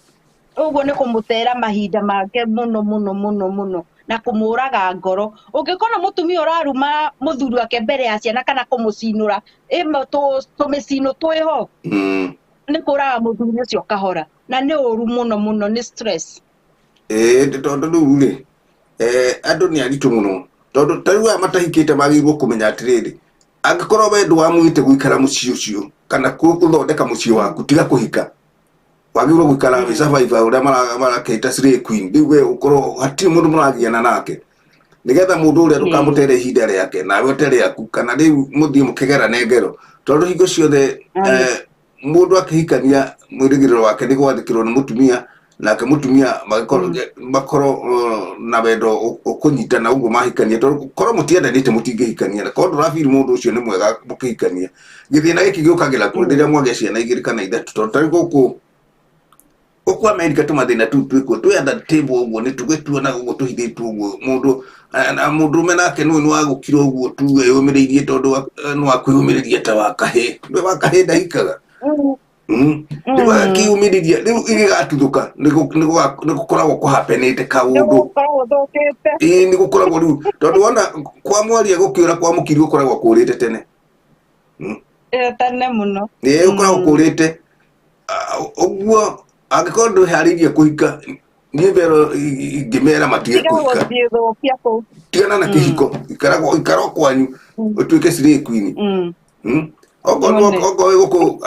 Ũguo nĩ kũmũtera mahinda make mũno mũno mũno mũno na kũmũraga ngoro. Ũngĩkona mũtumia ũraruma mũthuri wake mbere ya ciana kana kũmũcinũra, tũmĩcino twĩho, nĩ kũraga mũthuri ũcio kahora, na nĩ ũru mũno mũno, nĩ stress. Ĩĩ, tondũ rĩu rĩ, andũ nĩ aritũ mũno, tondũ ta rĩu aya matahikĩte magĩrĩirwo kũmenya atĩrĩrĩ, angĩkorwo we ndwamwĩte gũikara mũciĩ ũcio kana gũthondeka mũciĩ waku, tiga kũhika. Wagĩrĩirwo gũikara wĩ survivor ũrĩa marakĩta slay queen. Rĩu we ũkorwo hatirĩ mũndũ mũragiana nake, nĩgetha mũndũ ũrĩa ndũkamũtere ihinda rĩake nawe ũte rĩaku, kana rĩu mũthiĩ mũkĩgerane ngero, tondũ hingo ciothe mũndũ akĩhikania mwĩrĩgĩrĩro wake nĩ gwathĩkĩrwo nĩ mũtumia, nake mũtumia makorwo na wendo ũkũnyitana ũguo mahikania, tondũ korwo mũtiendanĩte mũtingĩhikania, na korwo ndũrabiri mũndũ ũcio nĩ mwega mũkĩhikania. Gĩthĩna gĩkĩ gĩũkagĩra kuo rĩrĩa mwagĩa ciana igĩrĩ kana ithatũ, tondũ ta rĩu gũkũ Amerika tũmathĩna tũu twĩkuo, twĩ under the table ũguo, nĩ tũgĩtuonaga ũguo tũhithĩtwo ũguo. Mũndũ na mũndũrũme nake nĩ wa gũkira ũguo tu eyũmĩrĩirie, tondũ nĩ wa kwĩyũmĩrĩria ta wa kahĩĩ, nĩ wa kahĩĩ ndahikaga. Rĩu akĩyũmĩrĩria, rĩu igĩgatuthũka, nĩ gũkoragwo kũhapenĩte kaũndũ. Nĩgũkoragwo gũthũkĩte. Ĩĩ, nĩ gũkoragwo rĩu, tondũ wona kwa mwaria gũkĩũra kwa mũkiri gũkoragwo kũrĩte tene. Tene mũno. Ĩĩ, gũkoragwo kũrĩte. Ũguo angĩkorwo ndwĩharĩirie kũhika, niĩ mbero ingĩmera matige kũhika. Tigana na kĩhiko, ikara o kwanyu, ũtuĩke slay queen. Okorwo wĩ gũkũ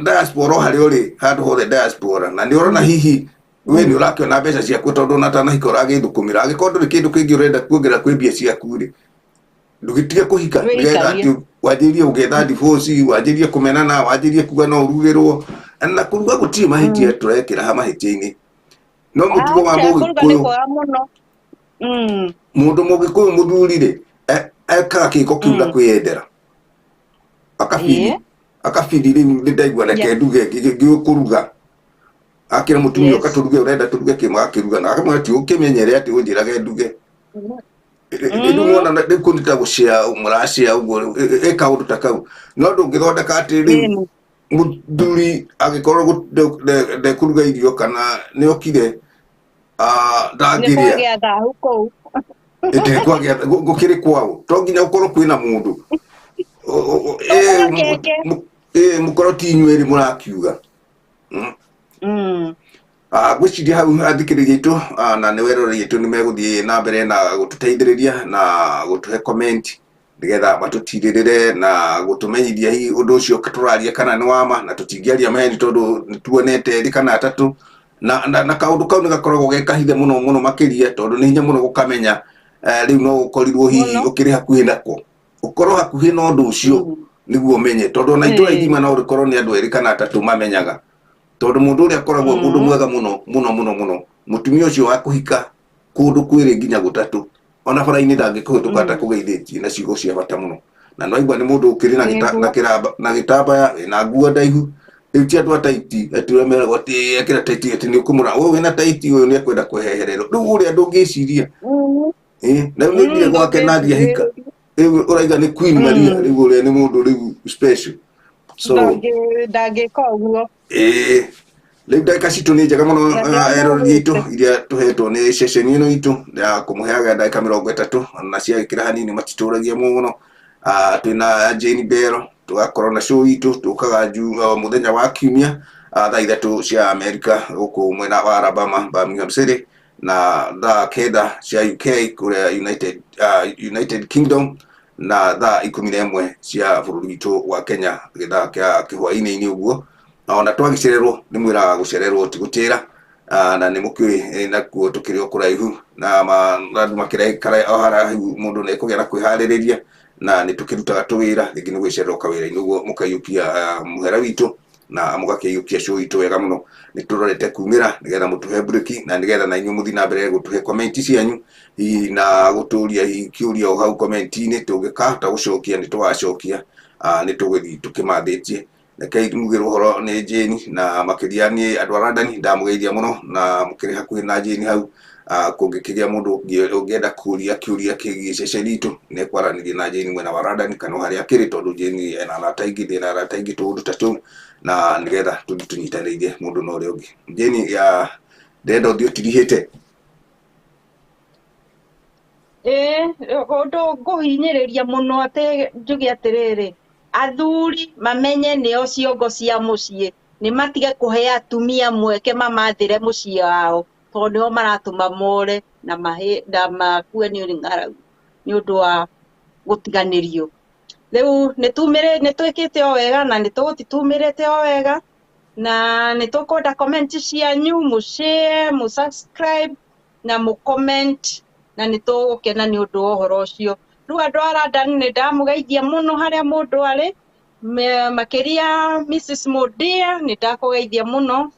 diaspora o harĩa ũrĩ, handũ hothe diaspora, na nĩ ũrona hihi we nĩ ũrakĩona mbeca ciaku, tondũ ona ũtanahika ũragĩthũkũmĩra, angĩkorwo ndũrĩ kĩndũ kĩngĩ ũrenda kuongerera kwĩ mbia ciaku rĩ, ndũgĩtige kũhika, nĩgetha atĩ wanjĩrĩrie gũgetha divorce, wanjĩrĩrie kũmenana, wanjĩrĩrie kuga no ũrugĩrwo. Na kũruga gũtirĩ mahĩtia tũrekĩra ha mahĩtia-inĩ, no mũtugo wa mũgĩkũyũ, mũndũ mũgĩkũyũ mũthuri rĩ, ekaga kĩko kĩu na kwĩyendera, akabiri rĩu nĩ ndaigua reke nduge, ngĩũĩ kũruga, akĩra mũtumia ũka tũruge, ũrenda tũruge kĩ, magakĩruga, na akamwĩra ti ũkĩmenyere atĩ ũnjĩrage nduge. Rĩu wona rĩu kũu nĩ ta gũcĩa mũracĩa ũguo, ĩ kaũndũ ta kau, no ndũngĩthondeka atĩ rĩu mũthuri angĩkorwo ndekũruga irio kana nĩ okire ndangĩrĩa, nĩ thahu kũu, kwagĩa gũkĩrĩ kwao, to nginya gũkorwo kwĩna mũndũ. Mũkorwo ti inyuĩ erĩ mũrakiuga. Ngwĩciria hau athikĩrĩria aitũ na nĩ weroreri aitũ nĩ megũthiĩ na mbere na gũtũteithĩrĩria na gũtũhe comment, nĩgetha matũtirĩrĩre na gũtũmenyithia hihi ũndũ ũcio tũraria kana nĩ wama, na tũtingĩaria maheni tondũ nĩ tuonete erĩ kana atatũ, na kaũndũ kau nĩ gakoragwo ge kahithe mũno mũno makĩria, tondũ nĩ hinya mũno gũkamenya. Rĩu no ũkorirwo hihi ũkĩrĩ hakuhĩ nako, ũkorwo hakuhĩ na ũndũ ũcio nĩguo ũmenye, tondũ ona itũra igima no rĩkorwo nĩ andũ erĩ kana atatũ mamenyaga, tondũ mũndũ ũrĩa akoragwo mũndũ mwega mũno mũno mũno mũno, mũtumia ũcio wa kũhika kũndũ kwĩrĩ nginya gũtatũ, ona bara-inĩ ndangĩkũhĩtũka atakũgeithĩtie na ciugo cia bata mũno, na no aigua nĩ mũndũ ũkĩrĩ na gĩtambaya wĩna nguo ndaihu. Rĩu ti andũ a taiti atĩ ũrĩa meragwo atĩ ekĩra taiti atĩ nĩ ũkũmũra ũyũ wĩna taiti, ũyũ nĩ ekwenda kwehehererwo, rĩu ũrĩa ndũngĩciria. Na rĩu nĩ nginya gwake na athiĩ ahika, rĩu ũraiga nĩ Queen Maria, rĩu ũrĩa nĩ mũndũ rĩu special, so ndangĩka ũguo. Ĩĩ, rĩu ndagĩka citũ nĩ njega mũno, eroreri aitũ, iria tũhetwo nĩ ceceni ĩno itũ ya kũmũheaga ndagĩka 30, na ciagĩkĩra hanini matitũragia mũno. Twĩna Jane Bell, tũgakorwo na show itũ, tũkaga mũthenya wa kiumia thaa 3 cia Amerika gũkũ mwena wa Alabama, Birmingham City, na thaa 9 cia UK kũrĩa United Kingdom, na thaa 11 cia bũrũri witũ wa Kenya gĩthaa kĩa kĩhwaĩ-inĩ ũguo. Na ona twagĩcererwo nĩ mwĩraga gũcererwo ti gũtĩra, na nĩ mũkĩũĩ nakuo tũkĩrĩ o kũraihu na andũ makĩraikara o haraihu, mũndũ nĩ ekũgĩa na kwĩharĩrĩria, na nĩ tũkĩrutaga tũwĩra rĩngĩ nĩ gwĩcererwo kawĩra-inĩ ũguo, mũkaiyũkia mũhera witũ na mũgakĩiyũkia show itũ wega mũno. Nĩ tũrorete kumĩra nĩgetha mũtũhe break, na nĩgetha na inyuĩ mũthiĩ na mbere gũtũhe comment cianyu, hihi na gũtũria hihi kĩũria o hau comment-inĩ, tũngĩkahota gũcokia nĩ tũgacokia, nĩ tũgũthiĩ tũkĩmathĩtie. Rekei mugĩrwo ũhoro nĩ Jane, na makĩria niĩ andũ a London ndamũgeithia mũno, na mũkĩrĩ hakuhĩ na Jane hau. Kũngĩkĩgĩa mũndũ ũngĩenda kũria kĩũria kĩgiĩ ceceni itũ, nĩ kwaranĩria na Jane mwena wa London kana o harĩa akĩrĩ, tondũ Jane ena arata aingĩ, ndĩ na arata aingĩ tũũndũ ta tũu, na nĩgetha tũthiĩ tũnyitanĩire mũndũ na ũrĩa ũngĩ. Jane, ya ndĩrenda ũthiĩ ũtirihĩte. Ĩĩ, ũndũ ngũhinyĩrĩria mũno atĩ njuge atĩrĩrĩ, athuri mamenye nĩo ciongo cia mũciĩ, nĩ matige kũhe atumia mweke mamathĩre mũciĩ wao, tondũ nĩo maratũma more na mahĩ na makue nĩ ng'aragu nĩ ũndũ wa gũtiganĩrio. Rĩu nĩ twĩkĩte o wega na nĩ tũgũtitumĩrĩte o wega, na nĩ tũkwenda comment cianyu, mũ share, mũ subscribe na mũ comment, na nĩ tũgũkena nĩ ũndũ wa ũhoro ũcio. Rĩu andũ a London nĩ ndamũgeithia mũno harĩa mũndũ arĩ, makĩria Mrs. Mudia nĩ ndakũgeithia mũno,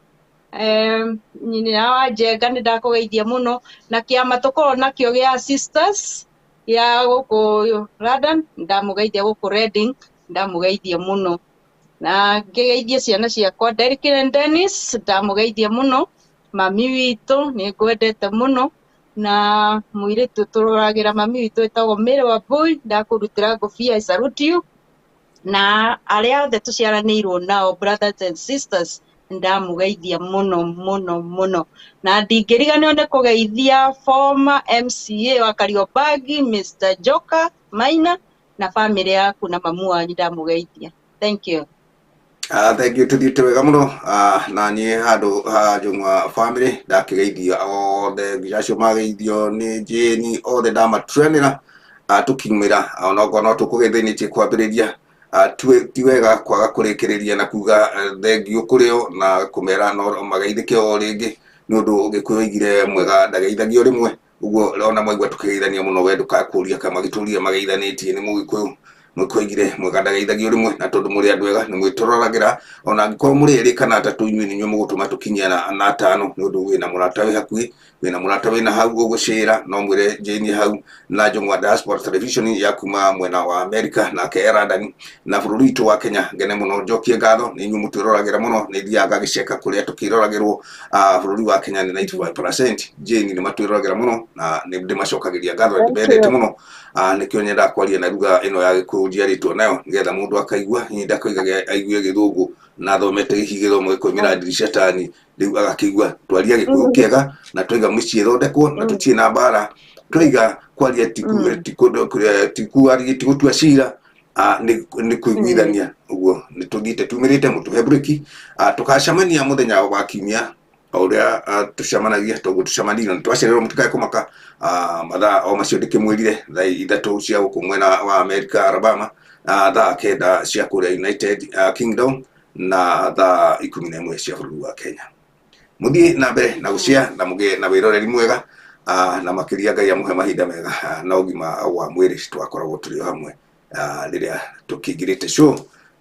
nyina wa Njenga nĩ ndakũgeithia mũno, na kĩama tũkoragwo nakĩo gĩa sisters gĩa gũkũ London, ndamũgeithia gũkũ Reading, ndamũgeithia mũno. Na ngĩgeithie ciana ciakwa Derrick and Dennis, ndamũgeithia mũno, mami witũ nĩ ngwendete mũno, na mũirĩtu tũroragĩra mami witũ wĩtagwo Mary Wambui, ndakũrutĩra ngũbia, I salute you. Na arĩa othe tũciaranĩirwo nao brothers and sisters, ndamũgeithia mũno mũno mũno. Na ndingĩriganĩrwo nĩ kũgeithia former MCA wa Kariobangi Mr. Joka Maina na family yaku na mamu wanyu, ndamũgeithia. Thank you. Thank you, tuthiĩte wega mũno. Na niĩ handũ ha Njũng'wa family ndakĩgeithia othe, nginya acio mageithio nĩ Jane, othe ndamaturanĩra. Tũkiumĩra onokorwo no tũkũgeithanĩtie kwambĩrĩria, ti wega kwaga kũrĩkĩrĩria na kuga thengiũ kũrĩ o na kũmera no mageithĩke o rĩngĩ, nĩ ũndũ Gĩkũyũ oigire mwega ndageithagio rĩmwe. Ũguo ona mwaigua tũkĩgeithania mũno, we ndũgakũria kana magĩtũria mageithanĩtie nĩ Mũgĩkũyũ. Mũgĩkũyũ oigire mwega ndageithagio rĩmwe, na tondũ mũrĩ andũ ega nĩ mwĩtũroragĩra, ona angĩkorwo mũrĩ erĩ kana atatũ, inyuĩ nĩ inyuĩ mũgũtũma tũkinye na atano, nĩ ũndũ wĩna mũrata wĩ hakuhĩ, wĩna mũrata wĩna hau ũgũcĩra, no mwĩre Jane hau na Njũng'wa Diaspora Television ya kuma mwena wa America, nake e London na bũrũri witũ wa Kenya. Ngene mũno, njokie ngatho nĩ inyuĩ mũtwĩroragĩra mũno, nĩ thiaga ngagĩceka kũrĩa tũkĩroragĩrwo. Bũrũri wa Kenya nĩ 95%. Jane nĩ matwĩroragĩra mũno na nĩ ndĩmacokagĩria ngatho, Thank ndĩmendete you. mũno. Nĩkĩo nyendaga kwaria na lugha ĩno ya Gĩkũyũ njiarĩtwo nayo, nĩgetha mũndũ akaigua, hihi ndakoigaga aigue Gĩthũngũ na athomete hihi gĩthomo gĩkoimĩra ndirica tani, rĩu agakĩigua twaria Gĩkũyũ kĩega, na twaiga mĩciĩ ĩthondekwo na tũtirĩ na mbara, twaiga kwaria ti gũtua cira, nĩ kũiguithania. Ũguo nĩ tũthiĩte tumĩrĩte, mũtũhe breki. Tũgacemania mũthenya wa kiumia o ũrĩa tũcemanagia, toguo tũcemanirie na twacererwo, mũtikae kũmaka. Mathaa o macio ndĩkĩmwĩrire, thaa 3 cia gũkũ mwena wa America Alabama, thaa 9 cia kũrĩa United Kingdom, na thaa 11 cia bũrũri wa Kenya. Mũthiĩ na mbere na gũcia na mũgĩe na wĩroreri mwega, na makĩria Ngai amũhe mahinda mega na ũgima wa mwĩrĩ. Twakoragwo tũrĩ o hamwe rĩrĩa tũkĩingĩrĩte show.